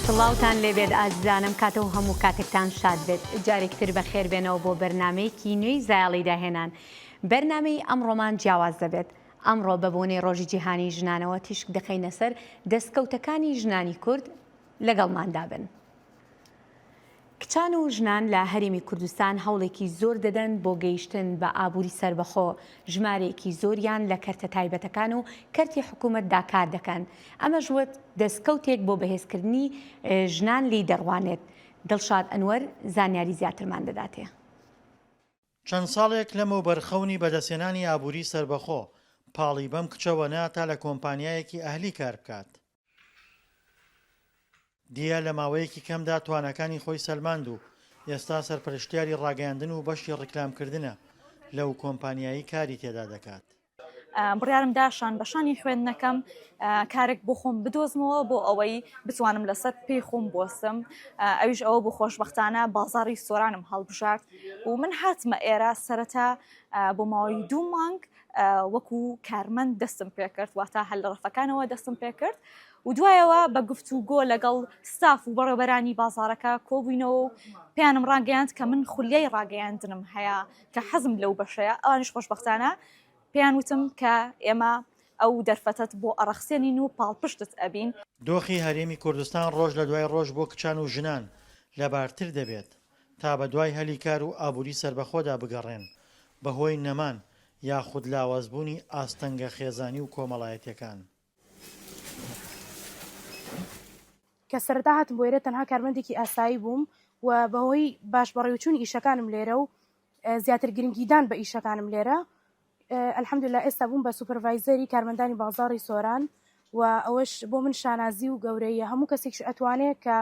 سڵاوتان لێبێت ئازیزانم کاتە و هەموو کاتێکتان شاد بێت جارێکتر بەخێر بێنەوە بۆ بەرنمەیەکی نوێی زایەڵی داهێنان بەرنمەی ئەمڕۆمان جیاواز دەبێت ئەمڕۆ بە بۆنەی ڕۆژی جیهانی ژنانەوە تیشک دەخەینە سەر دەستکەوتەکانی ژنانی کورد لەگەڵماندا بن. کچان و ژنان لە هەرێمی کوردستان هەوڵێکی زۆر دەدەن بۆ گەیشتن بە ئابووری سەربەخۆ، ژمارەیەکی زۆریان لە کەرتە تایبەتەکان و کەرتی حکوومەتدا کار دەکەن، ئەمەش وەک دەستکەوتێک بۆ بەهێزکردنی ژنان لێی دەڕوانێت. دڵشاد ئەنوەر زانیاری زیاترمان دەداتێ. چەند ساڵێک لەمەوبەر خەونی بەدەستهێنانی ئابووری سەربەخۆ پاڵی بەم کچەوە نا تا لە کۆمپانیایەکی ئەهلی کار بکات. دیە لە ماوەیەکی کەمدا تواناکانی خۆی سەلماند و ئێستا سەرپەرشتیاری ڕاگەیاندن و بەشی ڕیکلامکردنە لەو کۆمپانیایەی کاری تێدا دەکات. بڕیارم دا شان بە شانی خوێندنەکەم کارێک بۆ خۆم بدۆزمەوە بۆ ئەوەی بتوانم لەسەر پێی خۆم بوەستم ئەویش ئەوە بۆ خۆشببختانە بازاری سۆرانم هەڵبژارد و من هاتمە ئێرە سەرەتا بۆ ماوەی دوو مانگ وەکو کارمەند دەستم پێکرد واتە هەر لە ڕەفەکانەوە دەستم پێکرد و دوایەوە بە گفتوگۆ لەگەڵ ستاف و بەڕێوبەرانی بازارەکە کۆبووینەوە و پێیانم ڕاگەیاند کە من خولیای ڕاگەیاندنم هەیە کە حەزم لەو بەشەیە ئەوانیش خۆشبەختانە پێیان وتم کە ئێمە ئەو دەرفەتەت بۆ ئەڕەخسێنین و پاڵپشتت ئەبین. دۆخی هەرێمی کوردستان ڕۆژ لە دوای ڕۆژ بۆ کچان و ژنان لەبارتر دەبێت تا بەدوای هەلی کار و ئابووری سەربەخۆدا بگەڕێن بەهۆی نەمان یاخود لاوازبوونی ئاستەنگە خێزانی و کۆمەڵایەتیەکان. کە سەرەتا هاتم بۆ ئێرە تەنها کارمەندێکی ئاسایی بووم و بەهۆی باش بەڕێوەچوونی ئیشەکانم لێرە و زیاتر گرنگیدان بە ئیشەکانم لێرە الحمدللە ئێستا بووم بە supervisor ی کارمەندانی بازاڕی سۆران و ئەوەش بۆ من شانازی و گەورەیە هەموو کەسێکش ئەتوانێت کە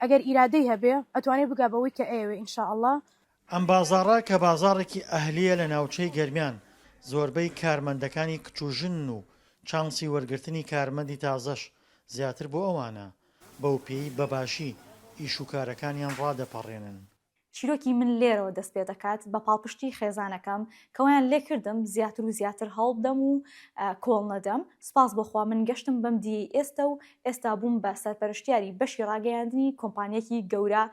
ئەگەر ئیرادەی هەبێ ئەتوانێ بگا بەوەی کە ئەیەوێ ان شاء اللە. ئەم بازاڕە کە بازاڕێکی ئەهلییە لە ناوچەی گەرمیان، زۆربەی کارمەندەکانی کچ و ژنن و چانسی وەرگرتنی کارمەندی تازەش زیاتر بۆ ئەوانە، بەوپێی بەباشی ئیش و کارەکانیان ڕادەپەڕێنن. چیرۆکی من لێرەوە دەست پێ دەکات بە پاڵپشتی خێزانەکەم کە وایان لێکردم زیاتر و زیاتر هەوڵبدەم و کۆڵ نەدەم سوپاس بۆ خوا من گەشتم بەم دیەی ئێستە و ئێستا بووم بە سەرپەرشتیاری بەشی ڕاگەیاندنی کۆمپانیەکی گەورە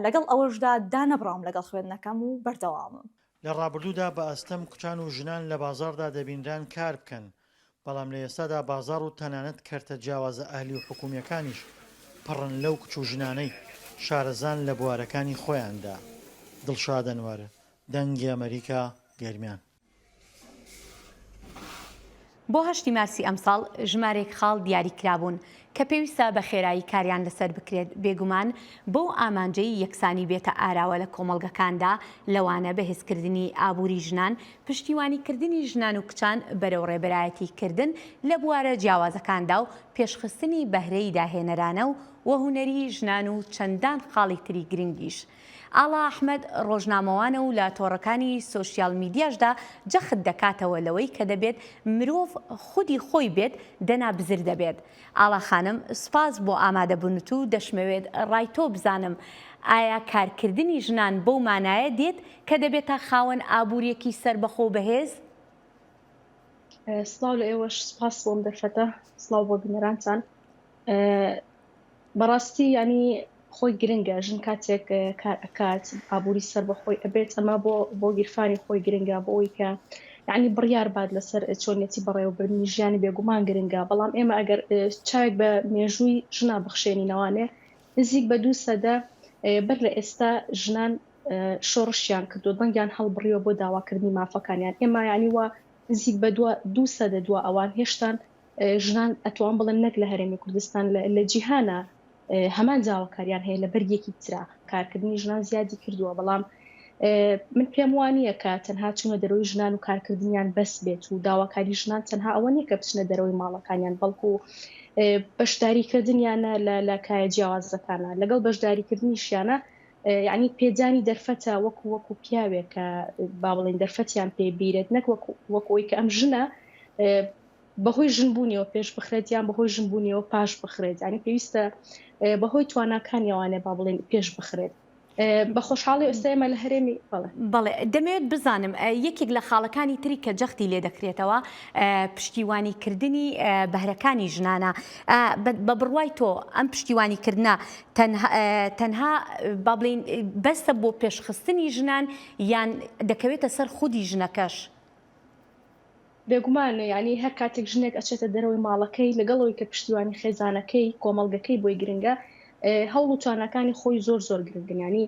لەگەڵ ئەوەشدا دانەبڕاوم لەگەڵ خوێندنەکەم و بەردەوامم. لە ڕابردوودا بە ئەستەم کچان و ژنان لە بازاڕدا دەبینران کار بکەن، بەڵام لە ئێستادا بازاڕ و تەنانەت کەرتە جیاوازە ئەهلی و حکومییەکانیش پڕن لەو کچ و ژنانەی شارەزان لە بوارەکانی خۆیاندا. دڵشاد ئەنوەر، دەنگی ئەمەریکا، گەرمیان. بۆ هەشتی مارسی ئەمساڵ ژمارەیەک خاڵ دیاری کرابوون کە پێویستە بە خێرایی کاریان لەسەر بکرێت، بێگومان بەو ئامانجەی یەکسانی بێتە ئاراوە لە کۆمەڵگەکاندا، لەوانە بەهێزکردنی ئابووری ژنان، پشتیوانیکردنی ژنان و کچان بەرەو ڕێبەرایەتی کردن لە بوارە جیاوازەکاندا و پێشخستنی بەهرەی داهێنەرانە و هونەری ژنان و چەندان خاڵی تری گرنگیش. ئاڵا ئەحمەد ڕۆژنامەوانە و لە تۆڕەکانی سۆشیال میدیاشدا جەخت دەکاتەوە لەوەی کە دەبێت مرۆڤ خودی خۆی بێت دەنا بزر دەبێت. ئاڵا خانم سوپاس بۆ ئامادەبونت و دەشمەوێت ڕای تۆ بزانم ئایا کارکردنی ژنان بەو مانایە دێت کە دەبێتە خاوەن ئابوریەکی سەربەخۆ و بەهێز؟ سڵاو لە ئێوەش سوپاس بۆ ئەم دەرفەتە سڵاو بۆ بینەرانتان بەڕاستی ینی خۆی گرنگە ژن کاتێک کار ئەکات ئابووری سەر بەخۆی ئەبێت ئەمە بۆ بۆ گیرفانی خۆی گرنگە بۆ ئەوی کە یعنی بڕیار بات لەسەر چۆنیەتی بەڕێوەبردنی ژیانی بێگومان گرنگە بەڵام ئێمە ئەگەر چاوێک بە مێژووی ژنا بخشێنینەوانێ نزیک بە دوو سەدە بەر لە ئێستا ژنان شۆڕشیان کردو دەنگیان هەڵبڕیوە بۆ داواکردنی مافەکانیان ئێمە یعنی وا نزیک بە دوو سەدە دوا ئەوان هێشتان ژنان ئەتوان بڵێم نەک لە هەرێمی کوردستان لە جیهانە هەمان داواکاریان هەیە لە بەرگێکی ترا کارکردنی ژنان زیادی کردووە بەڵام من پێم وانییە کە تەنها چوونە دەرەوەی ژنان و کارکردنیان بەس بێت و داواکاری ژنان تەنها ئەوە نییە کە بچنە دەرەوەی ماڵەکانیان بەڵکو بەشداریکردنیانە لە کایە جیاوازەکانە لەگەڵ بەشداریکردنیشیانە یعنی پێدانی دەرفەتە وەکو وەکو پیاوێک کە با بڵێن دەرفەتیان پێ بیرێت نەک وەکو وەکو کە ئەم ژنە بەهۆی ژن بوونیەوە پێش بخرێت یان بەهۆی ژن بوونیەوە پاش بخرێت یانی پێویستە بەهۆی تواناکانیەوانێ با بڵێن پێش بخرێت. بە خۆشحاڵی ئێستا ئێمە لە هەرێمی بەڵێ. بەڵێ دەمەوێت بزانم یەکێک لە خاڵەکانی تری کە جەختی لێ دەکرێتەوە پشتیوانی کردنی بەهرەکانی ژنانە بە بڕوای تۆ ئەم پشتیوانی کردنە تەنها با بڵێین بەسە بۆ پێشخستنی ژنان یان دەکەوێتە سەر خودی ژنەکەش؟ بێگومان یانی هەر کاتێک ژنێک ئەچێتە دەرەوەی ماڵەکەی لەگەڵ ئەوەی کە پشتیوانی خێزانەکەی کۆمەڵگەکەی بۆی گرنگە هەوڵ و تواناکانی خۆی زۆر زۆر گرنگن یانی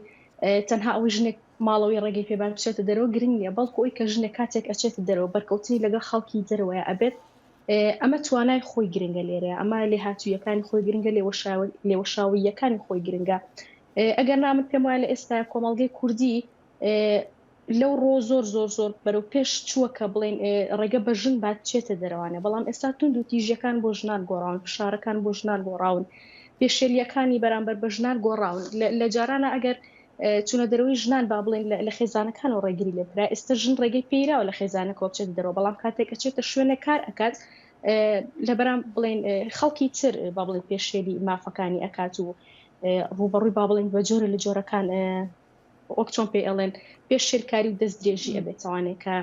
تەنها ئەوەی ژنێک ماڵەوەی ڕێگەی پێبان بچێتە دەرەوە گرنگ نییە بەڵکو ئەوی کە ژنێک کاتێک ئەچێتە دەرەوە بەرکەوتنی لەگەڵ خەڵکی دەرەوەیە ئەبێت ئەمە توانای خۆی گرنگە لێرەیە ئەمە لێهاتوویەکانی خۆی گرنگە لێوەشاوییەکانی خۆی گرنگە ئەگەر نا من پێم وایە لە ئێستا کۆمەڵگەی کوردی لەو ڕۆ زۆر زۆر زۆر بەرەو پێش چووە کە بڵێن ڕێگە بە ژن با بچێتە دەرەوانێ بەڵام ئێستا توند و تیژیەکان بۆ ژنان گۆڕاون فشارەکان بۆ ژنان گۆڕاون پێشێلیەکانی بەرامبەر بە ژنان گۆڕاون لە جارانە ئەگەر چوونە دەرەوەی ژنان با بڵێن لە خێزانەکانەوە ڕێگری لێ بکرا ئێستا ژن ڕێگەی پێیراوە لە خێزانەکەەوە بچێتە دەرەوە بەڵام کاتێک ئەچێتە شوێنە کار ئەکات لە بەرام بڵێن خەڵکی تر با بڵێن پێشێلی مافەکانی ئەکات و ڕوبەڕووی با بڵێن بە جۆرە لە جۆرەکان وەک چۆن پێی ئەڵێن پێشێلکاری و دەستدرێژی ئەبێتەوانێ کە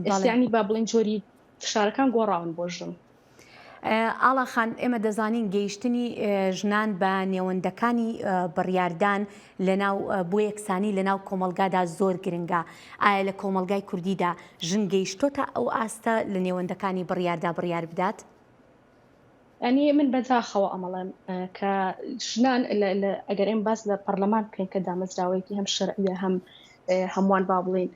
ئێستیانی با بڵێن جۆری فشارەکان گۆڕاون بۆ ژن. ئاڵا خان ئێمە دەزانین گەیشتنی ژنان بە نێوەندەکانی بڕیاردان لەناو بۆ یەکسانی لەناو کۆمەڵگادا زۆر گرنگە ئایا لە کۆمەڵگای کوردیدا ژن گەیشتۆتە ئەو ئاستە لە نێوەندەکانی بڕیاردا بڕیار بدات؟ یانی من بەداخەوە ئەمەڵێم کە ژنان ئەگەر ئێم باس لە پەرلەمان بکەین کە دامەزراوەیەکی هەم شەرعیە هەم هەمووان با بڵین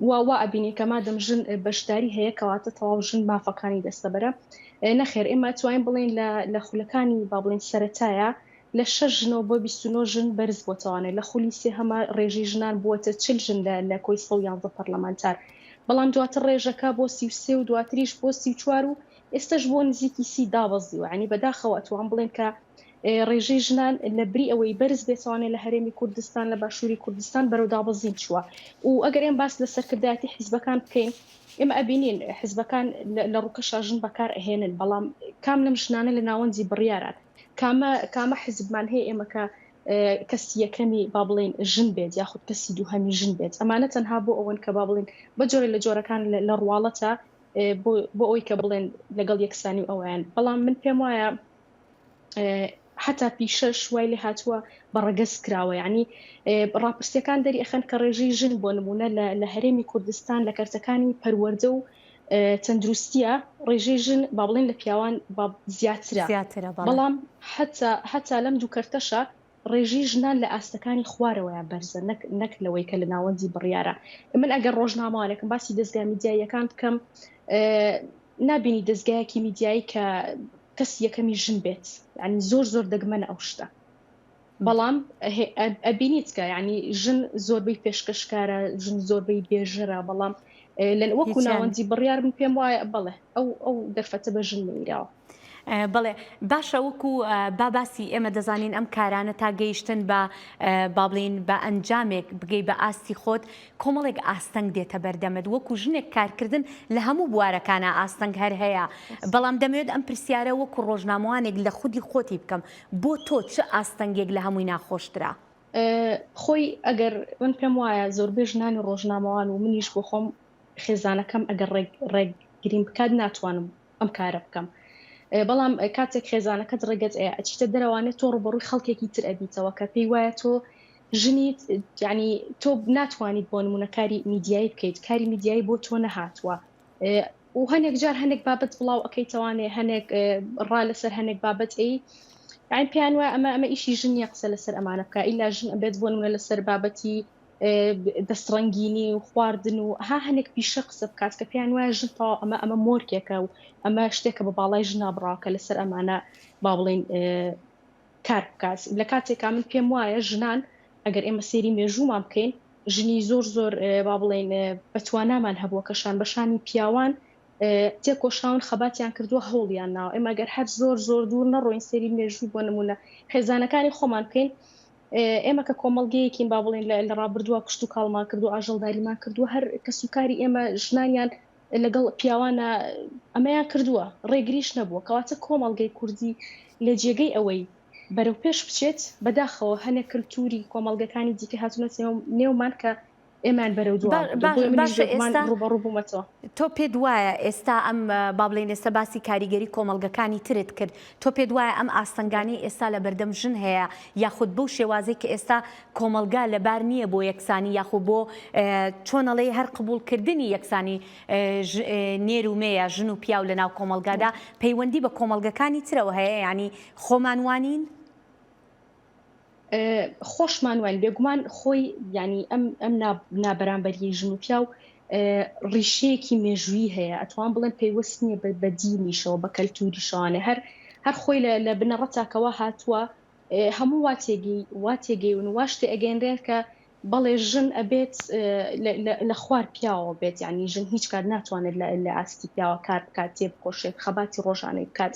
وا وا ئەبینین کە مادەم ژن بەشداری هەیە کەواتە تەواو ژن مافەکانی دەستەبەرە نەخێر ئێمە توانین بڵێین لە خولەکانی با بڵێین سەرەتایە لە شەش ژنەوە بۆ 29 ژن بەرز بۆتەوانێ لە خولی سێهەما ڕێژەی ژنان بووەتە 40 ژن لە لە کۆی 111 پەرلەمانتار بەڵام دواتر ڕێژەکە بۆ 33 و دواتریش بۆ 34 و ئێستەش بۆ نزیکی سی دابەزیوە یانی بەداخەوە ئەتوان بڵێن کە ڕێژەی ژنان لە بری ئەوەی بەرز بێتوانێ لە هەرێمی کوردستان لە باشووری کوردستان بەرەو دابەزین چووە و ئەگەر ئێم باس لە سەرکردایەتی حیزبەکان بکەین ئێمە ئەبینین حیزبەکان لە ڕووکەشا ژن بەکار ئەهێنن بەڵام کام لەم ژنانە لە ناوەندی بڕیاران کامە کامە حیزبمان هەیە ئێمە کە کەسی یەکەمی با بڵێین ژن بێت یاخود کەسی دووهەمی ژن بێت ئەمانە تەنها بۆ ئەوەن کە با بڵێن بە جۆرە لە جۆرەکان لە ڕواڵەتە بۆ ئەوەی کە بڵێن لەگەڵ یەکسانی و ئەویان بەڵام من پێم وایە حتا پیشەش وای لێ هاتووە بە ڕەگەز کراوە یعنی ڕاپرسیەکان دەری ئەخەن کە ڕێژەی ژن بۆ نمونە لە هەرێمی کوردستان لە کەرتەکانی پەروەردە و تەندروستیە ڕێژەی ژن با بڵێن لە پیاوان زیاترە بەڵام حتا حتا لەم دوو کەرتەشە ڕێژەی ژنان لە ئاستەکانی خوارەوەیان بەرزە نەک نەک لەوەی کە لە ناوەندی بڕیارە من ئەگەر ڕۆژنامەوانێکم باسی دەزگا میدیاییەکان بکەم نابینی دەزگایەکی میدیایی کە کەسی یەکەمی ژن بێت یعنی زۆر زۆر دەگمەنە ئەو شتە بەڵام ئەبینیت کە یعنی ژن زۆربەی پێشکەشکارە ژن زۆربەی بێژەرە بەڵام لە وەکو ناوەندی بڕیار من پێم وایە بەڵێ ئەو ئەو دەرفەتە بە ژن نەیراوە. بەڵێ باشە وەکو با باسی ئێمە دەزانین ئەم کارانە تا گەیشتن بە با بڵین بە ئەنجامێک بگەی بە ئاستی خۆت کۆمەڵێک ئاستەنگ دێتە بەردەمت وەکو ژنێک کارکردن لە هەموو بوارەکانە ئاستەنگ هەر هەیە بەڵام دەمەوێت ئەم پرسیارە وەکو ڕۆژنامەوانێک لە خودی خۆتی بکەم بۆ تۆ چ ئاستەنگێک لە هەمووی ناخۆشترە؟ خۆی ئەگەر من پێم وایە زۆربەی ژنانی ڕۆژنامەوان و منیش بۆ خۆم خێزانەکەم ئەگەر ڕێگریم بکات ناتوانم ئەم کارە بکەم بەڵام کاتێک خێزانەکەت ڕێگەت ئەیە ئەچیتە دەرەوانێ تۆ ڕوبەڕووی خەڵکێکی تر ئەبیتەوە کە پێی وایە تۆ ژنیت یعنی تۆ ناتوانیت بۆ نمونە کاری میدیایی بکەیت کاری میدیایی بۆ تۆ نەهاتووە و هەنێک جار هەنێک بابەت بڵاو ئەەکەیتەوانێ هەنێک ڕا لەسەر هەنێک بابەت ئەی یعنی پێیان وایە ئەمە ئەمە ئیشی ژن نییە قسە لەسەر ئەمانە بکە ئیلا ژن ئەبێت بۆ نمونە لەسەر بابەتی دەستڕەنگینی و خواردن و ها هەنێک پیشە قسە بکات کە پێیان وایە ژن تەواو ئەمە ئەمە مۆرکێکە و ئەمە شتێکە بە باڵای ژنا بڕاوە کە لەسەر ئەمانە با بڵێین کار بکات لە کاتێکا من پێم وایە ژنان ئەگەر ئێمە سەیری مێژوومان بکەین ژنی زۆر زۆر با بڵێین بەتوانامان هەبووە کە شان بە شانی پیاوان تێکۆشاون خەباتیان کردووە هەوڵیان ناوە ئێمە گەر هەر زۆر زۆر دوور نەڕۆین سەیری مێژووی بۆ نمونە خێزانەکانی خۆمان بکەین ئێمە کە کۆمەڵگەیەکین با بڵێین لە ڕابردووە کشتوکاڵمان کردووە، ئاژەڵداریمان کردووە، هەر کەسوکاری ئێمە ژنانیان لەگەڵ پیاوانە ئەمەیان کردووە، ڕێگریش نەبووە. کەواتە کۆمەڵگەی کوردی لە جێگەی ئەوەی. بەرەو پێش بچێت، بەداخەوە هەنێک کلتوری کۆمەڵگەکانی دیکە هاتوونەتە نێومان کە ئێمەیان بەرەو دوا بردووە، بۆیە منیش باشە بێگومان ئێستا ڕووبەڕوو بوومەتەوە. تۆ پێت وایە ئێستا ئەم با بڵێین ئێستا باسی کاریگەری کۆمەڵگەکانی ترت کرد، تۆ پێت وایە ئەم ئاستەنگانەی ئێستا لە بەردەم ژن هەیە یاخود بەو شێوازەی کە ئێستا کۆمەڵگا لەبار نییە بۆ یەکسانی یاخود بۆ چۆن ئەڵێی هەر قبوڵکردنی یەکسانی نێر و مێ یا ژن و پیاو لە ناو کۆمەڵگادا پەیوەندی بە کۆمەڵگەکانی ترەوە هەیە یانی خۆمان وانین؟ خۆشمان واین بێگومان خۆی ینی ئەم ئەم نابەرامبەریی ژن و پیاو ڕیشەیەکی مێژووی هەیە ئەتوان بڵێن پەیوەست نییە بە دینیشەوە بە کەلتوریشەوانێ هەر هەر خۆی لە بنەڕەتاکەوە هاتووە هەموو وا تێگەی وا تێگەیون و واش تێئەگەیەنرێن کە بەڵێ ژن ئەبێت لە خوار پیاوەوە بێت یعنی ژن هیچ کات ناتوانێت لە ئاستی پیاوە کار بکات تێبکۆشێت خەباتی ڕۆژانەی بکات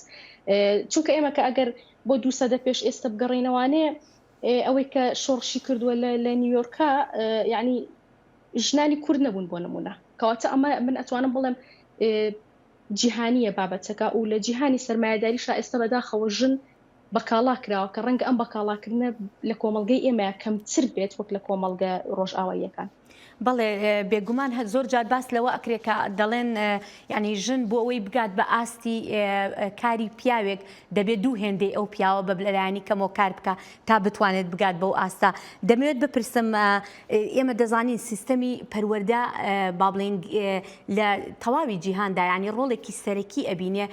چونکە ئێمە کە ئەگەر بۆ دوو سەدە پێش ئێستا بگەڕێینەوانێ ئەوەی کە شۆڕشی کردووە لە نیویۆرکا یعنی ژنانی کورد نەبوون بۆ نمونە کەواتە ئەمە من ئەتوانم بڵێم جیهانیە بابەتەکە و لە جیهانی سەرمایەداریشا ئێستا بەداخەوە ژن بەکاڵا کراوە کە ڕەنگە ئەم بەکاڵاکردنە لە کۆمەڵگەی ئێمەیا کەمتر بێت وەک لە کۆمەڵگە ڕۆژئاواییەکان. بەڵێ بێگومان هەر زۆر جار باس لەوە ئەکرێ کە دەڵێن یعنی ژن بۆ ئەوەی بگات بە ئاستی کاری پیاوێک دەبێت دوو هێندەی ئەو پیاوە بە لەلایەنی کەمەوە کار بکە تا بتوانێت بگات بەو ئاستە دەمەوێت بپرسم ئێمە دەزانین سیستەمی پەروەردە با بڵێین لە تەواوی جیهاندا یعنی ڕۆڵێکی سەرەکی ئەبینێ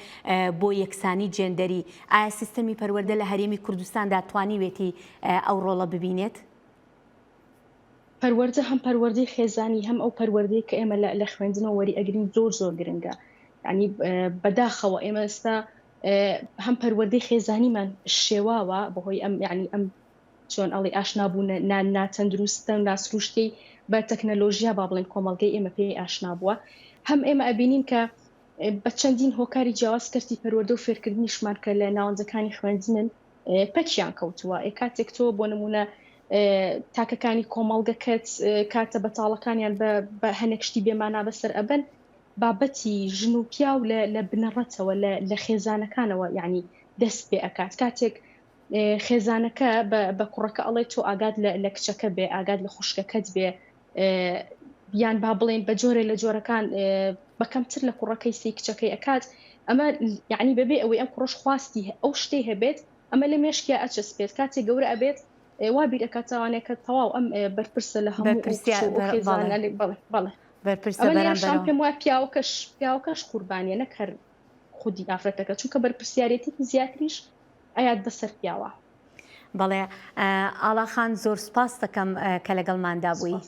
بۆ یەکسانی جێندەری ئایا سیستەمی پەروەردە لە هەرێمی کوردستاندا توانیوێتی ئەو ڕۆڵە ببینێت؟ پەروەردە هەم پەروەردەی خێزانی هەم ئەو پەروەردەی کە ئێمە لە خوێندنەوە وەری ئەگرین زۆر زۆر گرنگە یعنی بەداخەوە ئێمە ئێستا هەم پەروەردەی خێزانیمان شێواوە بەهۆی ئەم یعنی ئەم چۆن ئەڵی ئاشنا بوونە ناتەندروستە و ناسروشتی بە تەکنەلۆژیا با بڵێن کۆمەڵگەی ئێمە پێی ئاشنا بووە هەم ئێمە ئەبینین کە بە چەندین هۆکاری جیاواز کەرتی پەروەردە و فێرکردنیشمان کە لە ناوەندەکانی خوێندنن پەکیان کەوتووە. ئێ کاتێک تۆ بۆ نموونە تاکەکانی کۆمەڵگەکەت کاتە بەتاڵەکانیان بە هەنێک شتی بێمانا بەسەر ئەبەن، بابەتی ژن و پیاو لە بنەڕەتەوە لە خێزانەکانەوە یعنی دەست پێ ئەکات. کاتێک خێزانەکە بە کوڕەکە ئەڵێ تۆ ئاگات لە کچەکە بێ، ئاگات لە خوشکەکەت بێ، یان با بڵێن بە جۆرێ لە جۆرەکان بە کەمتر لە کوڕەکەی سی کچەکەی ئەکات ئەمە یعنی بەبێ ئەوەی ئەم کوڕەش خواستی ئەو شتەی هەبێت ئەمە لە مێشکیا ئەچەسپێت کاتێک گەورە ئەبێت وا بیر ئەکاتەوانێ کە تەواو ئەم بەرپرسە لە هەموو خێزانە بەڵێ بەڵێ بەرپرسە بەرامبەر پێم وایە پیاوەکەش پیاوەکەش قوربانیە نەک هەر خودی ئافرەتەکە چونکە بەرپرسیارێتێکی زیاتریش ئەیات بەسەر پیاوە. بەڵێ ئاڵا خان زۆر سوپاست دەکەم کە لەگەڵماندا بووی.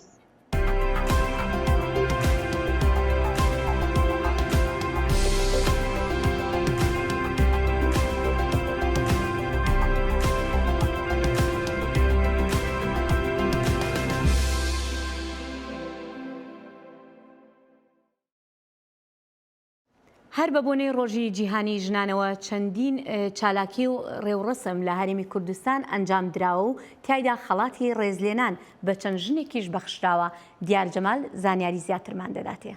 هەر بەبۆنەی ڕۆژی جیهانی ژنانەوە چەندین چالاکی و ڕێوڕەسم لە هەرێمی کوردستان ئەنجام دراوە و تیایدا خەڵاتی ڕێزلێنان بە چەند ژنێکیش بەخشراوە، دیار جەمال زانیاری زیاترمان دەداتێ.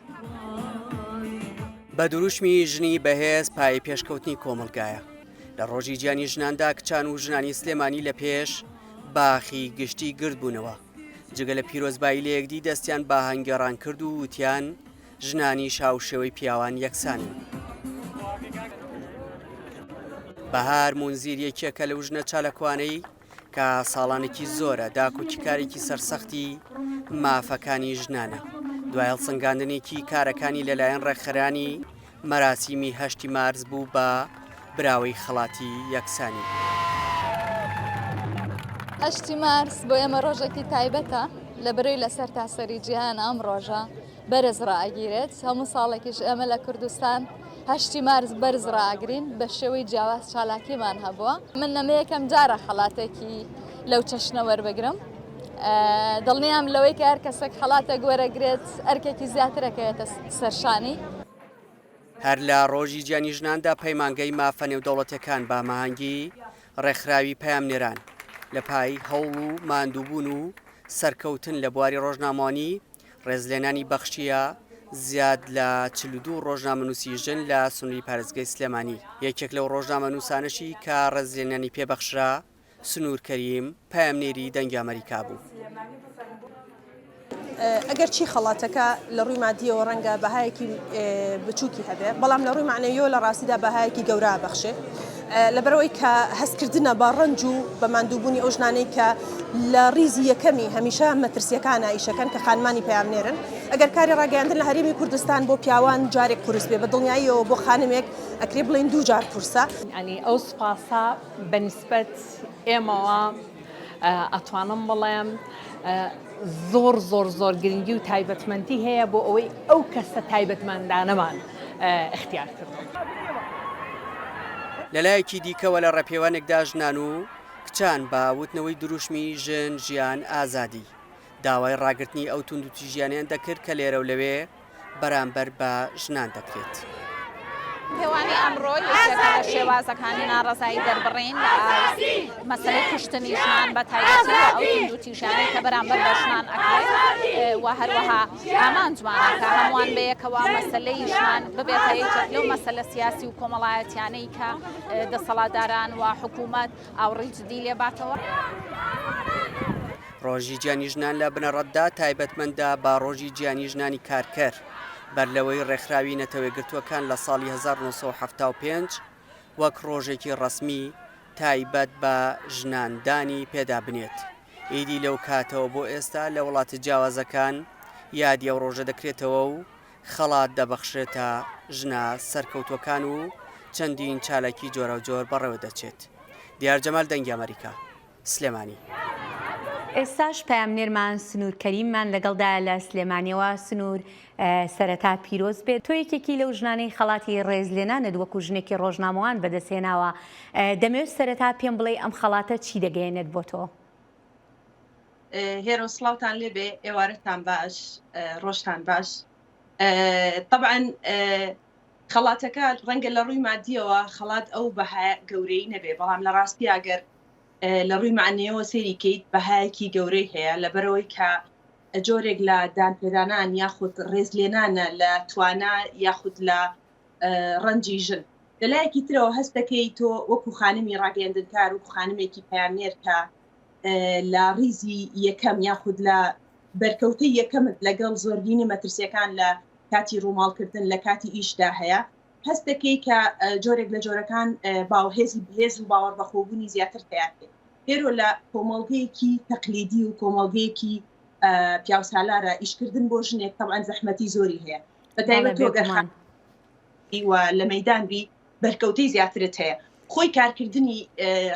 بە دروشمی ژنی بەهێز پایەی پێشکەوتنی کۆمەڵگایە، لە ڕۆژی جیهانی ژناندا کچان و ژنانی سلێمانی لە پێش باخی گشتی گردبوونەوە، جگە لە پیرۆزبایی لە یەکدی دەستیان بە ئاهەنگگێڕان کرد و وتیان، ژنانیش هاوشێوەی پیاوان یەکسانن. بەهار مونزیر یەکێکە لەو ژنە چالاکوانەی کە ساڵانێکی زۆرە داکۆکیکارێکی سەرسەختی مافەکانی ژنانە. دوای هەڵسەنگاندنێکی کارەکانی لەلایەن ڕێکخەرانی مەراسیمی هەشتی مارس بوو بە براوەی خەڵاتی یەکسانی. هەشتی مارس بۆ ئێمە ڕۆژێکی تایبەتە لەبەرەی لە سەرتاسەری جیهان ئەم ڕۆژە بەرز ڕائەگیرێت، هەموو ساڵێکیش ئێمە لە کوردستان هەشتی مارس بەرز ڕائەگرین، بە شێوەی جیاواز چالاکیمان هەبووە. من ئەمە یەکەم جارە خەڵاتێکی لەو چەشنە وەربگرم. دڵنیام لەوەی کە هەر کەسێک خەڵاتێک وەرەگرێت ئەرکێکی زیاتر ئەکەوێتە سەرشانی. هەر لە ڕۆژی جیهانی ژناندا پەیمانگەی مافە نێودەوڵەتیەکان بە هەماهەنگی ڕێکخراوی پەیامنێران لە پای هەوڵ و ماندووبوون و سەرکەوتن لە بواری ڕۆژنامەوانی ڕێزلێنانی بەخشییە زیاد لە 42 ڕۆژنامەنووسی ژن لە سنووری پارێزگای سلێمانی. یەکێک لەو ڕۆژنامەنووسانەشی کە ڕێزلێنانی پێبەخشرا. سنوور کەریم، پەیامنێری دەنگی ئەمەریکا بوو. ئەگەرچی خەڵاتەکە لە ڕووی مادییەوە ڕەنگە بەهایەکی بچووکی هەبێ، بەڵام لە ڕووی مەعنەوییەوە لە ڕاستیدا بەهایەکی گەورە ئەبەخشێ. لەبەرئەوەی کە هەستکردنە بە ڕەنج و بە ماندووبوونی ئەو ژنانەی کە لە ڕیزی یەکەمی هەمیشە مەترسییەکانە ئیشەکەن کە خانمانی پەیامنێرن. ئەگەر کاری ڕاگەیاندن لە هەرێمی کوردستان بۆ پیاوان جارێک قورس بێ، بە دڵنیاییەوە بۆ خانمێک ئەکرێ بڵێین دووجار قورسە. یانی ئەو سوپاسە بە نیسبەت ئێمەوە ئەتوانم بڵێم زۆر زۆر زۆر گرنگی و تایبەتمەندی هەیە بۆ ئەوەی ئەو کەسە تایبەتمەندانەمان اختیار کردو. لەلایەکی دیکەوە لە ڕێپێوانێکدا ژنان و کچان بە وتنەوەی دروشمی ژن، ژیان، ئازادی داوای ڕاگرتنی ئەو توندوتیژیانەیان دەکرد کە لێرە و لەوێ بەرامبەر بە ژنان دەکرێت. پێوانی ئەمڕۆ یەکێکە لە شێوازەکانی ناڕەزایی دەربڕین لە ئاست مەسەلەی کوشتنی ژنان بە تایبەتی و ئەو توندوتیژیانەی کە بەرامبەر بە ژنان ئەکرێت و هەروەها ئامانجمانە کە هەمووان بەیەکەوە مەسەلەی ژنان ببێتە یەکێک لەو مەسەلە سیاسی و کۆمەڵایەتیانەی کە دەسەڵاتداران و حکوومەت ئاوڕی جدی لێ باتەوە. ڕۆژی جیهانی ژنان لە بنەڕەتدا تایبەتمەندە بە ڕۆژی جیهانی ژنانی کارکەر، بەر لەوەی ڕێکخراوی نەتەوەیەکگرتووەکان لە ساڵی 1975 وەک ڕۆژێکی ڕەسمی تایبەت بە ژنان دانی پێدا بنێت. ئیدی لەو کاتەوە بۆ ئێستا لە وڵاتە جیاوازەکان یادی ئەو ڕۆژە دەکرێتەوە و خەڵات دەبەخشرێتە ژنە سەرکەوتووەکان و چەندین چالاکی جۆراوجۆر بەڕێوەدەچێت. دیار جەمال دەنگی ئەمەریکا، سلێمانی. ئێستاش پەیامنێرمان سنوور کەریممان لەگەڵدایە لە سلێمانیەوە، سنوور سەرەتا پیرۆز بێت، تۆ یەکێکی لەو ژنانەی خەڵاتی ڕێزلێنانت وەکو ژنێکی ڕۆژنامەوان بەدەستهێناوە، دەمەوێت سەرەتا پێم بڵێی ئەم خەڵاتە چی دەگەیەنێت بۆ تۆ؟ هێرۆ سڵاوتان لێبێ ئێوارەتان باش ڕۆژتان باش طبعا خەڵاتەکە ڕەنگە لە ڕووی مادیەوە خەڵات ئەو بەها گەورەی نەبێ بەڵام لە ڕاستی ئەگەر لە ڕووی معنیەوە سەیری کەیت بەهایەکی گەورەی هەیە لەبەرەوەی کە جۆرێک لە دانپێدانان یاخود ڕێزلێنانە لە توانا یاخود لە ڕەنجی ژن لەلایەکی ترەوە هەست دەکەی تۆ وەکو خانمی ڕاگەیاندنکار وەکو خانمێکی پەیامنێر کە لە ڕیزی یەکەم یاخود لە بەرکەوتەی یەکەمت لەگەڵ زۆربینی مەترسیەکان لە کاتی ڕووماڵکردن لە کاتی ئیشدا هەیە هەست دەکەی کە جۆرێک لە جۆرەکان باوهێزی بهێز و باوەڕ بەخۆبوونی زیاتر تیاکرێت ئێرۆ لە کۆمەڵگەیەکی تەقلیدی و کۆمەڵگەیەکی پیاوسالارە ئیشکردن بۆ ژنێک تەبعەن زەحمەتی زۆری هەیە بە تایبەت تۆ گەر و لە مەدان بی بەرکەوتەی زیاترت هەیە. خۆی کارکردنی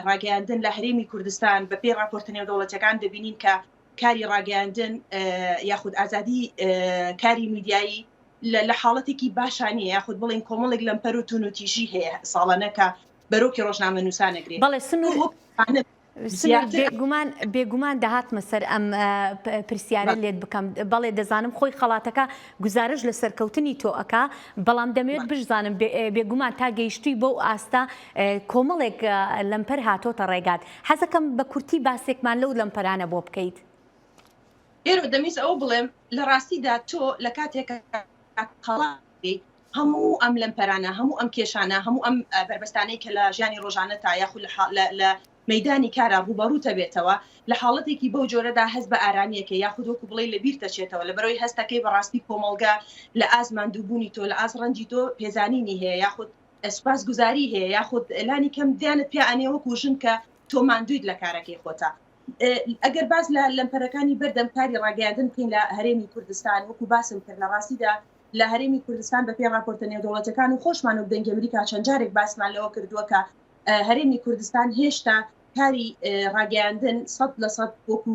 ڕاگەیاندن لە هەرێمی کوردستان بە پێی ڕاپۆرتە نێودەوڵەتیەکان دەبینین کە کاری ڕاگەیاندن یاخود ئازادی کاری میدیایی لە حاڵەتێکی باشا نییە یاخود بڵێین کۆمەڵێک لەمپەر و توونوتیژی هەیە ساڵانە کە بەرۆکی ڕۆژنامەنووسان ئەگرێ. بەڵێ سنوور سنور بێگومان بێگومان دەهاتمە سەر ئەم پرسیارە لێت بکەم بەڵێ دەزانم خۆی خەڵاتەکە گوزارش لە سەرکەوتنی تۆ ئەکا بەڵام دەمەوێت بشزانم بێگومان تا گەیشتووی بەو ئاستە کۆمەڵێک لەمپەر هاتۆتە ڕێگات حەزەکەم بە کورتی باسێکمان لەو لەمپەرانە بۆ بکەیت. ئێرۆ دەمویست ئەوە بڵێم لە ڕاستیدا تۆ لە کاتێکا خەڵات هەموو ئەم لەمپەرانە، هەموو ئەم کێشانە، هەموو ئەم بەربەستانەی کە لە ژیانی ڕۆژانەتا یاخود لە مەیدانی کارا ڕووبەڕووتەبێتەوە، لە حاڵەتێکی بەو جۆرەدا هەست بە ئارامییەکەی یاخود وەکو بڵێی لە بیرتەچێتەوە، لەبەرئەوەی هەستەکەی بەڕاستی کۆمەڵگە لە ئاست ماندووبوونی تۆ، لە ئاست ڕەنجی تۆ پێزانینی هەیە یاخود سوپاسگوزاری هەیە یاخود لانی کەم دیانت پیا ئەنێ وەکو ژن کە تۆ ماندوویت لە کارەکەی خۆتا. ئەگەر باس لە لەمپەرەکانی بەردەم کاری ڕاگەیاندن بکەین لە هەرێمی کوردستان، وەکو باسم کرد لە ڕاستیدا لە هەرێمی کوردستان بەپێی ڕاپۆرتە نێودەوڵەتیەکان و خۆشمان وەک دەنگی ئەمریکا چەند جارێک باسمان لەوە کردووە کە هەرێمی کوردستان هێشتا کاری ڕاگەیاندن 100% وەکو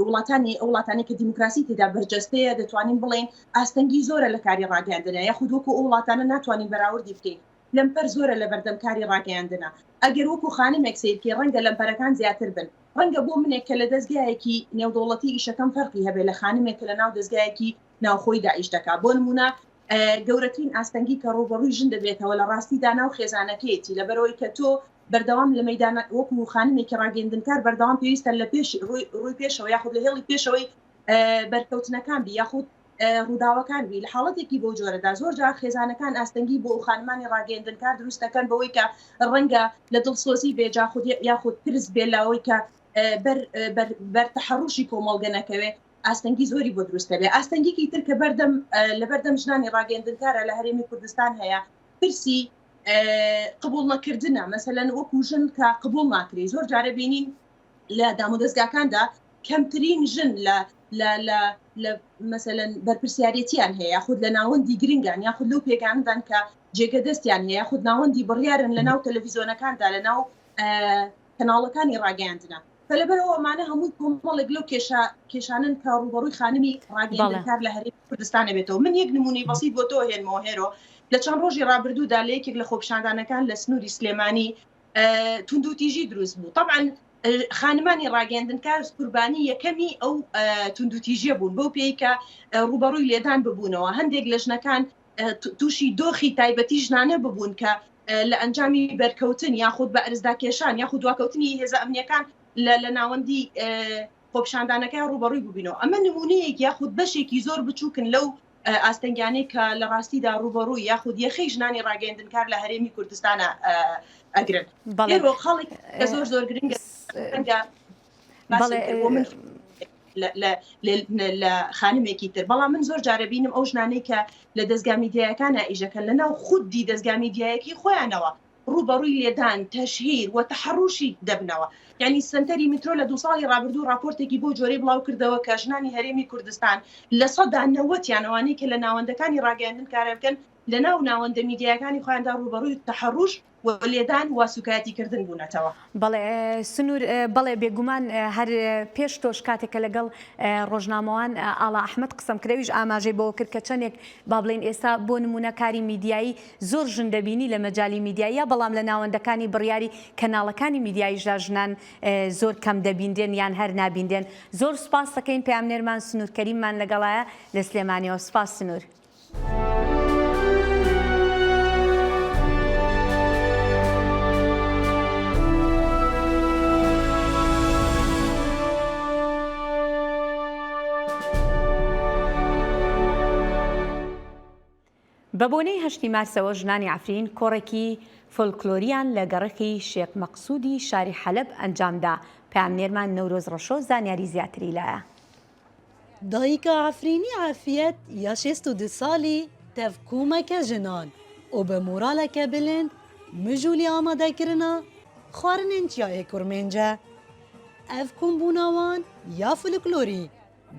وڵاتانی ئەو وڵاتانی کە دیموکراسی تێدا بەرجەستەیە دەتوانین بڵێین ئاستەنگی زۆرە لە کاری ڕاگەیاندنە یاخود وەکو ئەو وڵاتانە ناتوانین بەراوردی بکەین لەمپەر زۆرە لە بەردەم کاری ڕاگەیاندنە ئەگەر وەکو خانمێک سەیرکەی ڕەنگە لەمپەرەکان زیاتر بن ڕەنگە بۆ منێک کە لە دەزگایەکی نێودەوڵەتی ئیشەکەم فەرقی هەبێ لە خانمێک کە لە ناو دەزگایەکی ناوخۆی داعش دەکا بۆ نمونە گەورەترین ئاستەنگی کە ڕووبەڕووی ژن دەبێتەوە لە ڕاستیدا ناو خێزانەکەیەتی لەبەرەوەی کە تۆ بەردەوام لە مەیدان وەکو خانمێکی ڕاگەیندنکار بەردەوام پێویستە لە پێش ڕووی پێشەوە یاخود لە هێڵی پێشەوەی بەرکەوتنەکان بی یاخود. ڕووداوەکان بی لە حاڵەتێکی بەو جۆرەدا زۆر جار خێزانەکان ئاستەنگی بۆ ئەو خانمانی ڕاگەیەندنکار دروست دەکەن بەوەی کە ڕەنگە لە دڵسۆزی بێ جاخود یاخود ترس بێ لەوەی کە بەر بەر بەر تەحەڕوشی کۆمەڵگە نەکەوێ ئاستەنگی زۆری بۆ دروست دەبێ ئاستەنگێکی تر کە بەردەم لەبەردەم ژنانی ڕاگەیەندنکارە لە هەرێمی کوردستان هەیە پرسی قبوڵ نەکردنە مەسەلەن وەکو ژن کە قبوڵ ناکرێ زۆر جارە بینین لە دامودەزگاکاندا کەمترین ژن لە لە لە لە مەسەلەن بەرپرسیارێتیان هەیە یاخود لە ناوەندی گرنگان یاخود لەو پێگانەدان کە جێگە دەستیان هەیە یاخود ناوەندی بڕیارن لە ناو تەلەڤیزیۆنەکاندا لە ناو کەناڵەکانی ڕاگەیاندنە فلەبەرەوە ئەمانە هەمووی کۆمەڵێک لەو کێشە کێشانن کە ڕووبەڕووی خانمی ڕاگەیاندنکار لە هەرێمی کوردستان بێتەوە من یەک نمونەی بەسیط بۆ تۆ هێنمەوە هێرۆ لە چەند ڕۆژی ڕابردوودا لە یەکێک لە خۆپیشاندانەکان لە سنووری سلێمانی توندوتیژی دروست بوو طبعا خانمانی ڕاگەیاندنکار قوربانی یەکەمی ئەو توندوتیژیە بوون بەو پێی کە ڕوبەڕووی لێدان ببوونەوە هەندێک لە ژنەکان تووشی دۆخی تایبەتی ژنانە ببوون کە لە ئەنجامی بەرکەوتن یاخود بە ئەرزداکێشان یاخود دواکەوتنی هێزە ئەمنیەکان لە ناوەندی خۆپیشاندانەکەیان ڕووبەڕووی ببینەوە ئەمە نمونەیەک یاخود بەشێکی زۆر بچووکن لەو ئاستەنگیانەی کە لە ڕاستیدا ڕووبەڕووی یاخود یەخەی ژنانی ڕاگەیەندنکار لە هەرێمی کوردستانە ئەگرن. بەڵێ خاڵێک کە زۆر زۆر گرنگە بەڵێ بۆ من لە خانمێکی تر بەڵام من زۆر جارە بینم ئەو ژنانەی کە لە دەزگا میدیایەکانە ئیشەکەن لە ناو خودی دەزگا میدیایەکی خۆیانەوە ڕووبەڕووی لێدان، تەشهیر، و تەحەڕوشی دەبنەوە. یانی سەنتەری میترۆ لە دوو ساڵی ڕابردوو ڕاپۆرتێکی بەو جۆرەی بڵاو کردەوە کە ژنانی هەرێمی کوردستان 90% یان ئەوانەی کە لە ناوەندەکانی ڕاگەیاندن کارەکەن لە ناو ناوەندە میدیایەکانی خۆیاندا ڕووبەڕووی تەحەڕوش و لێدان و سوکایەتی کردن بوونەتەوە. بەڵێ سنوور، بەڵێ بێگومان هەر پێش تۆش کاتێک کە لەگەڵ ڕۆژنامەوان ئاڵا ئەحمەد قسەم کرد ئەویش ئاماژەی بەوە کرد کە چەندێک با بڵێین ئێستا بۆ نموونە کاری میدیایی زۆر ژن دەبینی لە مەجالی میدیاییا بەڵام لە ناوەندەکانی بڕیاری کەناڵەکانی میدیاییشدا ژنان زۆر کەم دەبینرێن یان هەر نابینرێن زۆر سوپاس دەکەین پەیامنێرمان سنوور کەریممان لەگەڵایە لە سلێمانیەوە سوپاس سنوور. بەبۆنەی هەشتی مارسەوە ژنانی عەفرین کۆڕێکی فۆلکلۆریان لە گەڕەکی شێخ مەقسودی شاری حەلەب ئەنجامدا، پەیامنێرمان نەورۆز ڕەشۆ زانیاری زیاتری لایە. دایکا عەفرینی عافیەت یا 62 ساڵی تەڤ کۆمەکە ژنان û bi moraleke bilind mijûlî amadekirina xwarinên çiyayê Kurmênc e. Ev kombûna wan ya folklorî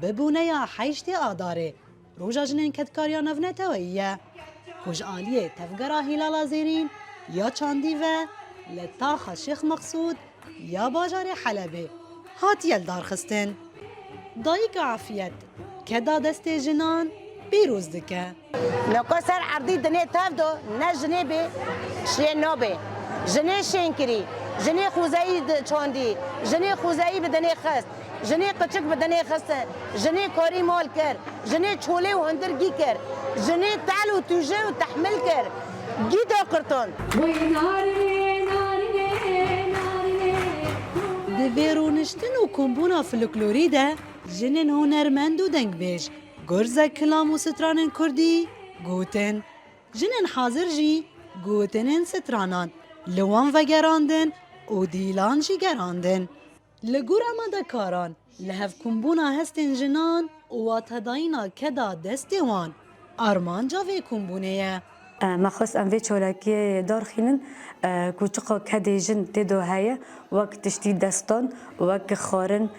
Bi boneya heştê Adarê, Roja Jinên Kedkar ya Navneteweyî ye ku ji aliyê Tevgera Hîlala Zêrîn ya Çandî ve li taxa Şêx Meqsûd ya bajarê Helebê hatiye lidarxistin. Dayika Efiyet keda destê jinan pîroz dike. Naka ser erdî dinê tev do ne jinê bê şên nabê. Jinê şên kirî, jinê xûzeyî çandî, jinê xûzeyî bi dinê xist, jinê qiçik bi dinê xistin, jinê karî mal kir, jinê çolê û hundir gî kir, jinê tel û tûje û tehmil kir, gî da qirtan. Di vê rûniştin û kombûna folklorî de jinên hunermend û dengbêj Gurzek kilam û stranên kurdî gotin. Jinên hazir jî gotinên stranan li wan vegerandin û dîlan jî gerandin. Li gor amadekaran li hevkombûna hestên jinan û watedayîna keda destê wan armanca vê kombûnê ye. Me xwest em vê çalakiyê darxînin ku çiqa kedê jin tê de heye wek tiştî destan, wek xwarin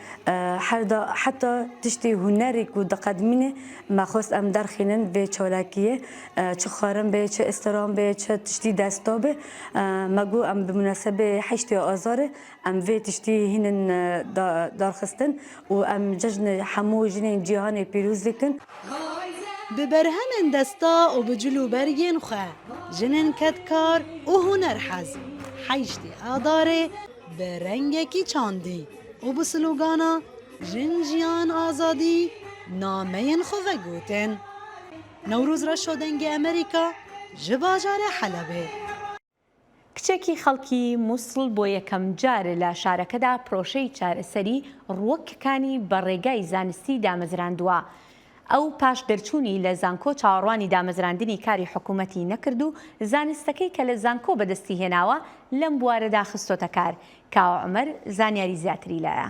her da heta tiştê hunerê ku diqedimîne me xwest em derxînin vê çalakiyê çi xwarin bê, çi îstiran bê, çi tiştî desta bê. Me got em bi munasebê heştê azarê Em vê tiştî hînin darxistin û em cejnê hemû jinên cîhanê pîroz dikin. Bi berhemên desta û bi cil û bergên xwe jinên kedkar û hunerhez heştê Adarê bi rengekî çandî û bi slogana Jin Jiyan Azadî nameyên xwe vegotin. Newroz Reşo Dengê Amerîka ji bajarê Helebê. کچێکی خەڵکی موسڵ بۆ یەکەمجار لە شارەکەدا پرۆشەی چارەسەری ڕووەکەکانی بە ڕێگای زانستی دامەزراندووە. ئەو پاش دەرچوونی لە زانکۆ چاوەڕوانی دامەزراندنی کاری حکوومەتی نەکرد و زانستەکەی کە لە زانکۆ بەدەستی هێناوە لەم بوارەدا خستۆتە کار. کاوە عومەر زانیاری زیاتری لایە.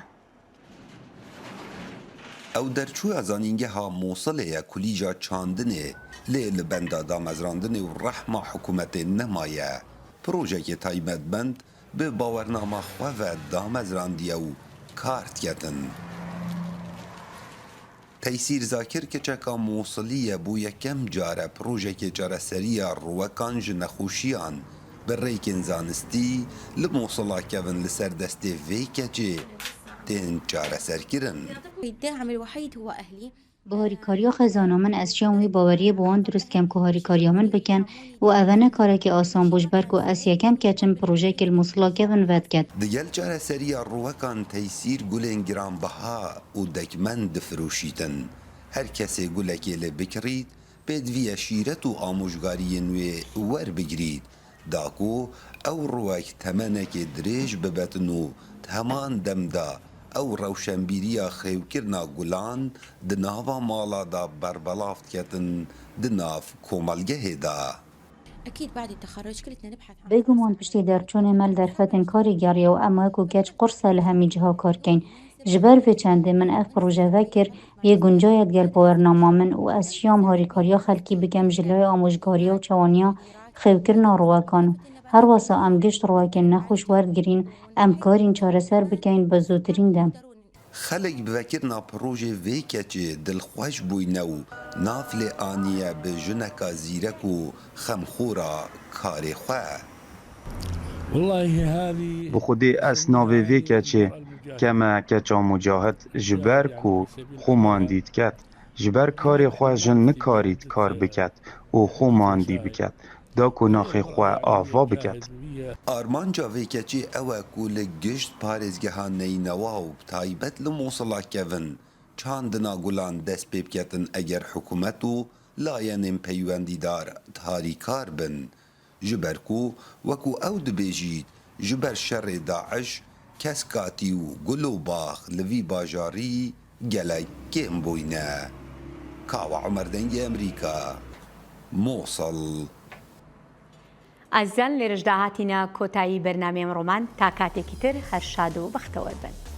ئەو دەرچووە زانینگەها موسڵێ یە کولیجا چاندنێ لێ li benda damezrandinê û rehma hikûmetê nemaye. Projekê taybetmend bi bawernama xwe ve damezrandiye û kar diketin. Teysîr Zakir keçeka Mûsilî ye bo yekem car e projekê çareseriya riwekan ji nexweşiyan bi rêkên zanistî li Mûsila kevin li ser destê vê keçê tên çareserkirin. Bi harîkariya xezana min ez şiyam wê baweriyê bi wan dirust kem ku harîkariya min bikin û eve ne karekî asan bû ji ber ku ez yekem keçim projeyekê li Mûsila kevin vediket. Digel çareseriya riwekan Teysîr gulên giranbiha û degmen difiroşîtin. Her kesê gulekê lê bikirît, pêdiviye şîret û amojgariyên wê werbigirît da ku ew riwek temenekê dirêj bibetin û di heman dem de ew rewşenbîriya xêwkirina gulan di nava mala de berbelav diketin di nav komelgehê de. Bêguman piştî derçûnê me li derfetên karê geriya û em wekû keç qurs e li hemî ciha kar keyn. Ji ber vê çendê min ev proje vekir, yê guncaye digel bawernama min û ez şiyam harîkariya xelkî bikem ji layê amojgariya û çawaniya xêwkirina riwekan û herwesa em gişt riwekên nexweş werdigirîn em karîn çareser bikeyn bi zûtirîn dem. Xelk bi vekirina projê vê keçê dilxweş bûyne û nav lê aniye bi jineka zîrek û xemxora karê xwe. Bi xwedê ez navê vê keçê keme keça Mucahid ji ber ku xwe mandî diket. Ji ber karê xwe jin nikarît kar biket û xwe mandî biket da ku naxê xwe ava biket. Armanca vê keçê ew e ku li gişt parêzgeha Neynewa û bi taybet li Mûsila kevin çandina gulan dest pê biketin eger hikûmet û layenên peywendîdar tarîkar bin Ji ber ku wekû ew dibêjît ji ber şerê daiş keskatî û gul û bax li vî bajarî gelek kêm bûyne. Kawa Omer Dengê Emrîka, Mosil. ئازیزان لێرەشدا هاتینە کۆتایی بەرنامەی ئەمڕۆمان تا کاتێکی تر هەر شاد و بەختەوەر بن.